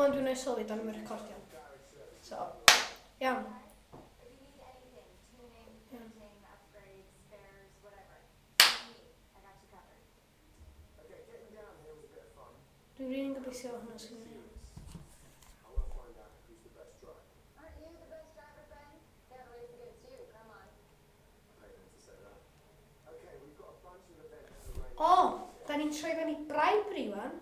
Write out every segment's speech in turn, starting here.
Wan dwi'n ei sylwi, da ni'n recordio. So, iawn. Dwi'n rili'n gobeithio hwnna sy'n mynd iawn. O, da ni'n troi fewn i bribery wan.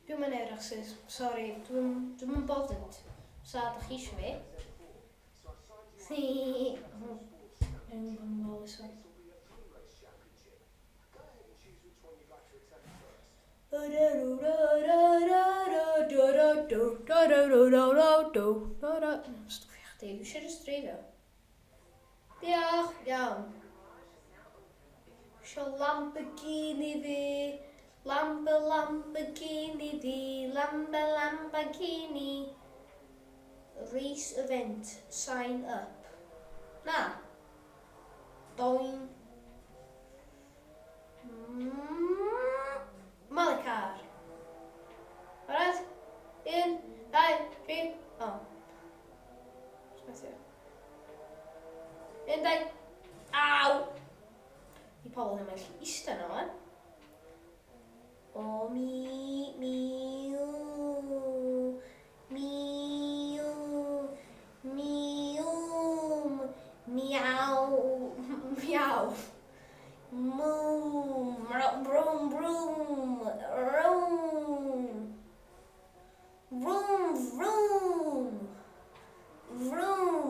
Dwi'm yn edrych sis, sori, dwi'm dwi'm yn bothered. Sa dach chi eisiau fi. Dwi'n gwybod so. Stwffio chdi, dwi eisiau just dreifio. Diolch, iawn. Isio Lamborghini fi. Lambo Lamborghini fi. Lambo Lamborghini. Race event. Sign up. Na. Doin. Mm. Malicar. Alright. Un, dau, tri. O. Smethu. Un, dau. Aw! Di pobl ddim yn gallu eistedd yna wan. O, mi, mi, ww, mi, ww, mi, ww, miaw, miaw. Mŵ, brwm, brwm, rwm. Vroom vroom! Vroom!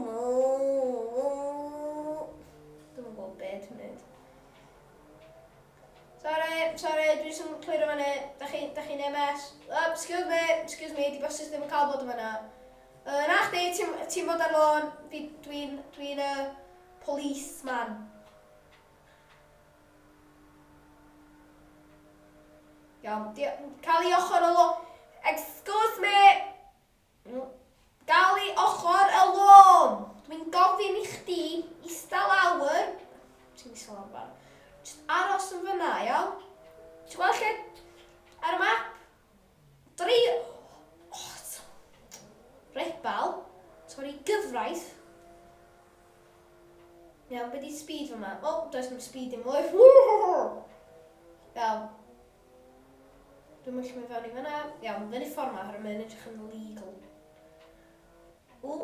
Dwi'm yn gwybod be dwi'n neud. Sorry, sorry, dwi jyst yn clirio fyny. Da chi'n da chi neud mess. Oh, excuse me, excuse me, di bosses ddim yn cael bod yn fyna. Na chdi, ti'n ti bod ar lôn. Dwi'n dwi, dwi policeman. Iawn, cael ei ochr y lôn. Excuse me! Gael ei ochr y lôn! Dwi'n gofyn i chdi ista lawr. Ti'n ista lawr fan. Just aros yn fyna, iawn? Ti'n gweld lle? Ar y map? Dri... Oh, rebel. Torri gyfraith. Iawn, be di speed fyma? O, oh, does dim speed dim mwy. Iawn. Dwi'n mynd mynd fewn i fyna. Iawn, fyny ffordd ma, herwydd mae'n edrych yn legal. O,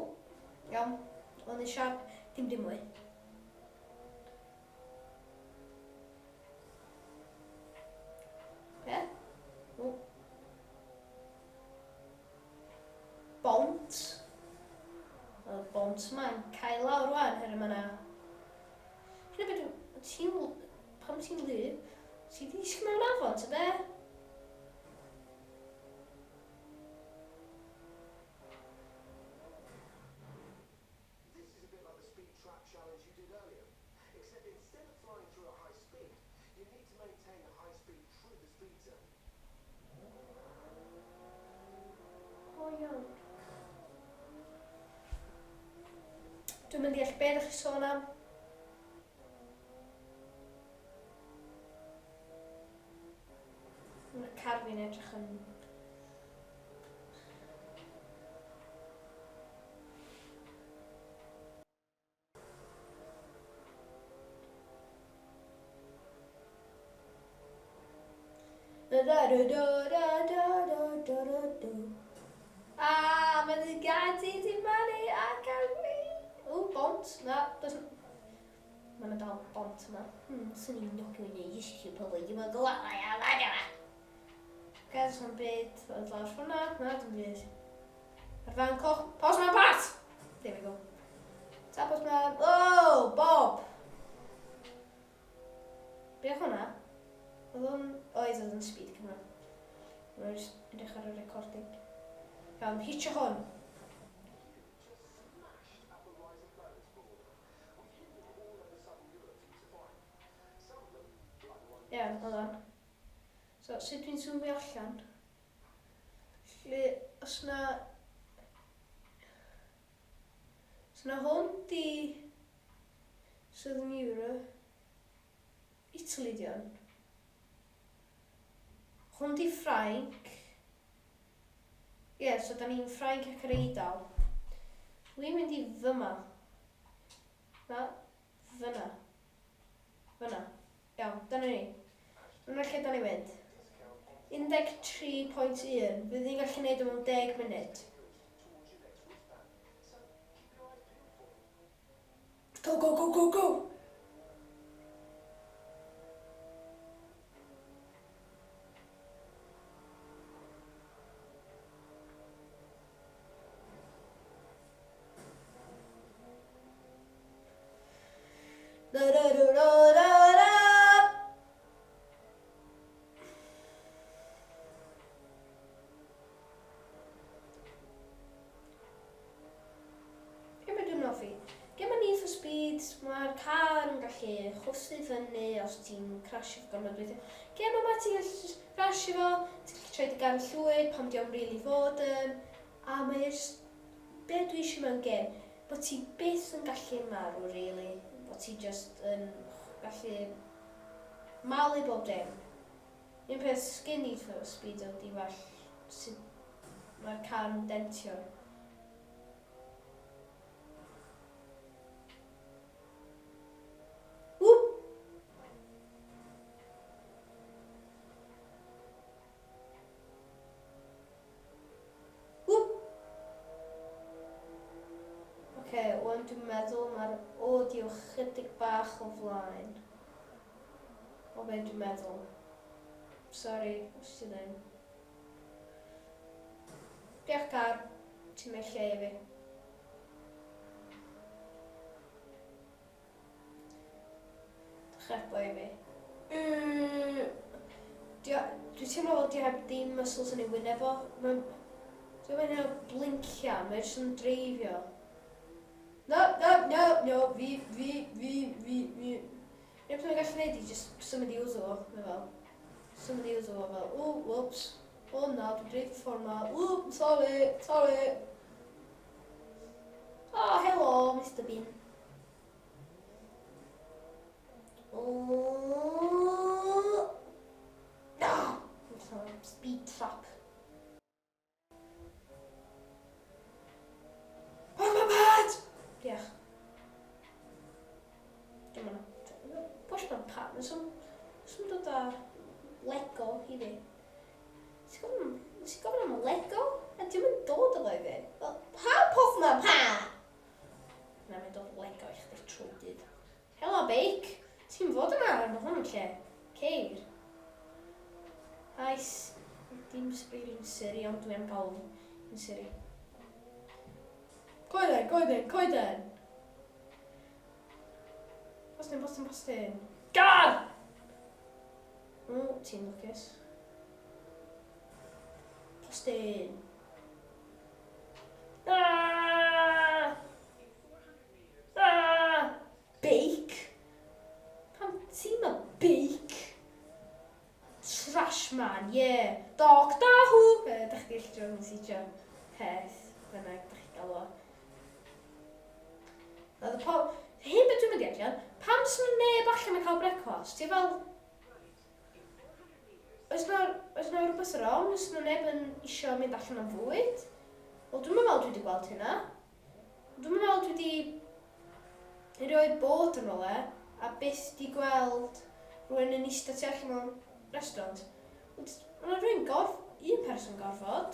iawn. Ond yn siarp, dim dim mwy. Be? O. Bont. Wel, y bont yma'n cael lawr rwan, herwydd mae yna... Hyn o beth, ti'n... Pam ti'n lyb? Ti di disgyn mewn afon, ta be? This is a bit like the speed trap challenge you did earlier, except instead of flying through at high speed, you need to maintain a high speed through the speed zone. O iawn. Dwi'n mynd i all beth ydych chi sôn am. Mae'r car fi'n edrych yn Ah, mae dy gadi di manu a Cymru. O, bont. Na, does... Mae yna dal bont yma. Hmm, swn i'n nocio i neud eisiau pobl ddim yn gwybod. Oce, does na'm byd oedd lawr ffordd na. Na, dim byd. Mae'r fan coch... Postman Pat! There we go. Ta postman... Oh, Bob! Be oedd hwnna? Oedd o'n... Oedd, oedd o'n speed camera. Mae'n jyst edrych ar y recording. Iawn, hitio hwn. Iawn, hold on. So, sut dwi'n zoomio allan? Lle, os na... So na hwn di Southern Europe. Italy di hwn. Hwn di Ffrainc. Ie, yeah, so da ni'n Ffrainc ac yr Eidal. Dwi'n mynd i fyma. Na, fyna. Fyna. Iawn, dyna ni. Dyna lle da ni'n mynd. 13.1. Fydd ni'n gallu gwneud o mewn 10 munud. Go, go, go, go, go! Be mae dwi'n hoffi? Gem o Need for Speed, mae'r car yn gallu chwythu fyny os ti'n crasio fo gormod weithiau. Gem yma ti'n gallu crasio fo, ti'n gallu troi dy gar yn llwyd pan di o'm rili fod yn. A mae e jyst be dwi eisiau mewn gem, bod ti byth yn gallu marw rili, bod ti jyst yn gallu malu bob dim. Un peth sgin Need for Speed ydi well sut mae'r car yn dentio. Ww! Ww! Oce, wan dwi'n meddwl mae'r audio chydig bach o flaen. O be dwi'n meddwl. Sorry, os ti ddim. Diolch car, ti'n mynd lle i fi. Chebo i fi. Mm. Dwi'n teimlo fel di heb dim muscles yn ei wyneb o. Mae'n... Dwi'n mynd o blincia, mae'n jyst yn dreifio. No, no, no, no, fi, fi, fi, fi, fi. Unig peth mae'n gallu neud i jyst symud i wddw fo, mae fel. Symud i wddw fo fel, o, whoops. O na, dwi'n dreifio ffordd ma. Whoop, sorry, sorry. Oh, helo, Mr Bean. Oh. No! Speed trap. Oh my bad! Diolch. Dim ond... Push my pat. Nes o'n dod â Lego i fi. Nes i gofyn am Lego? A di'm yn dod â fo i fi. Fel, pam poth ma pa? Na, mae'n dod Lego i chdi trwy dydd. Helo, beic! Ti'n fod yna ar hwn yn lle? Ceir. Nice. Dim sbiri'n Siri, ond dwi am gael yn Siri. Coeden, coeden, coeden! Postyn, postyn, postyn. Gar! O, ti'n lwcus. Postyn. Ah! Ah! Beic? Pam ti'n ma beic? Trash man, yeah. Doctor Who! Uh, da chi gallu droi yn peth bynnag da chi gael o. Oedd y po... Hyn beth dwi'n mynd i allan, pam sy'n neb allan yn cael brecwast? Ti fel... Oes 'na, oes 'na rhywbeth wrong? Oes 'na neb yn isio mynd allan am fwyd? Wel, dwi'm yn meddwl dwi 'di gweld hynna. Dwi'm yn meddwl dwi 'di erioed bod yn rywle a byth 'di gweld rhywun yn eistedd tu allan mewn restaurant. Ond ma' 'na rhywun gorf-, un person gorfod.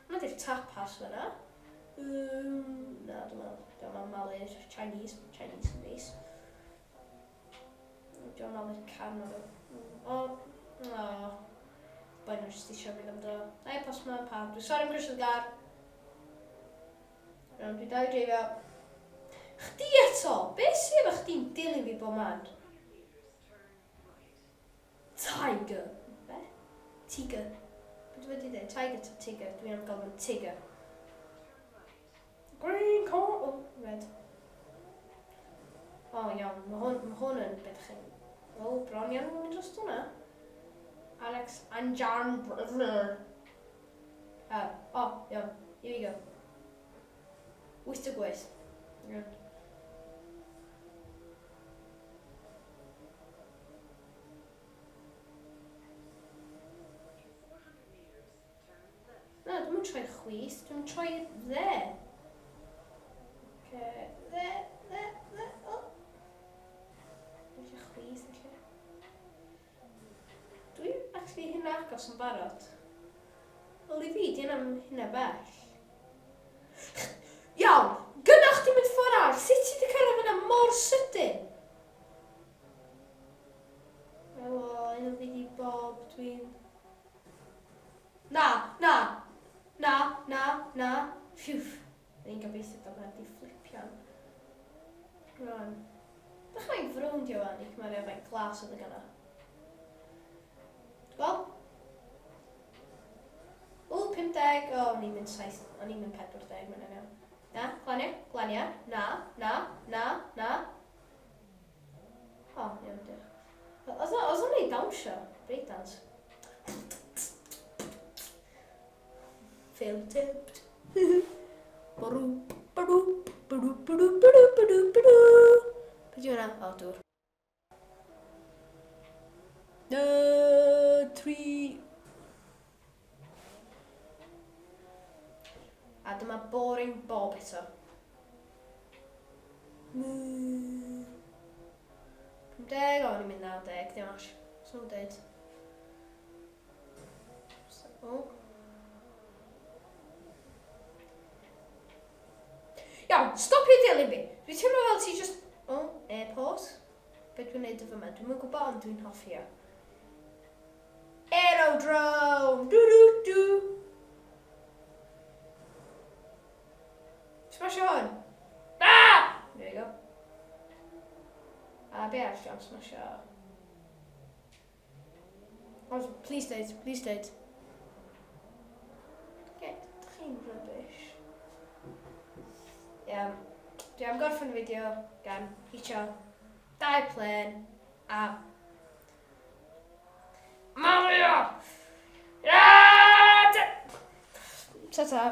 Hwnna 'di'r tapas fan'na. Yym, na, dwi'n meddwl, dwi'n meddwl malu'r Chinese, Chinese yn neis. Dwi'n malu'r can o fe. O, o. Boi nhw jyst eisiau mynd am dro. Ai, postman, pam. Dwi'n sori am crasio gar. Iawn, dwi dal i dreifio. Chdi eto! Be sydd efo chdi'n dilyn fi bob man? Tiger. Be? Tiger. Be dwi wedi dweud? Tiger to Tiger. Dwi am gael yn Tiger. Green car! Oh, red. O, oh, iawn. Mae hwn, ma hwn yn beth chi'n... O, oh, bron iawn yn mynd dros hwnna. Alex and Jan Brother. O, oh, iawn. Here we go. 88. Iawn. Na, dwi'n mynd troi chwith, dwi'n troi dde. Okay, dde, dde, dde, o. Felly chwith, felly. Dwi'n actually hynna agos yn barod. Wel i fi, di hynna'n hynna bell. Iawn, gynnwch chdi mynd ffordd arall, sut ti wedi cyrraedd yna mor sydyn? Helo, enw fi di Bob, dwi'n... Na, na, na, na, na, Phew. Ni'n gobeithio bod hwnna wedi fflipian. Rwan. Bych mae'n frown di o'n i cymharu â faint glas oedd y gynna. Wel. O, 50. O, o'n i'n mynd 7, o'n i'n mynd 40, mae'n iawn. Na, glania, glania, na, na, na, na. O, iawn, diolch. Oedd o'n neud dawnsio, breakdance. Fail attempt. Barw, barw, barw, barw, barw, barw, barw. Beth yw hwnna? O, dŵr. No, tri. A dyma boring Bob eto. 50, o, ni'n mynd 90, dim ots. So nhw'n dweud. O. Iawn, stopio dilyn fi. Dwi'n teimlo fel ti just... O, oh, airport. Be dwi'n neud efo yma? Dwi'n gwybod ond dwi'n hoffi o. Aerodrome! Du du du! Smasho hwn! Ah! There we go. A be arall dwi'n smasho? Oh, please deud, please deud. Get, chi'n rubbish. Iawn. Dwi am gorffen y fideo gan hitio dau plen a Mario! Ta-ta!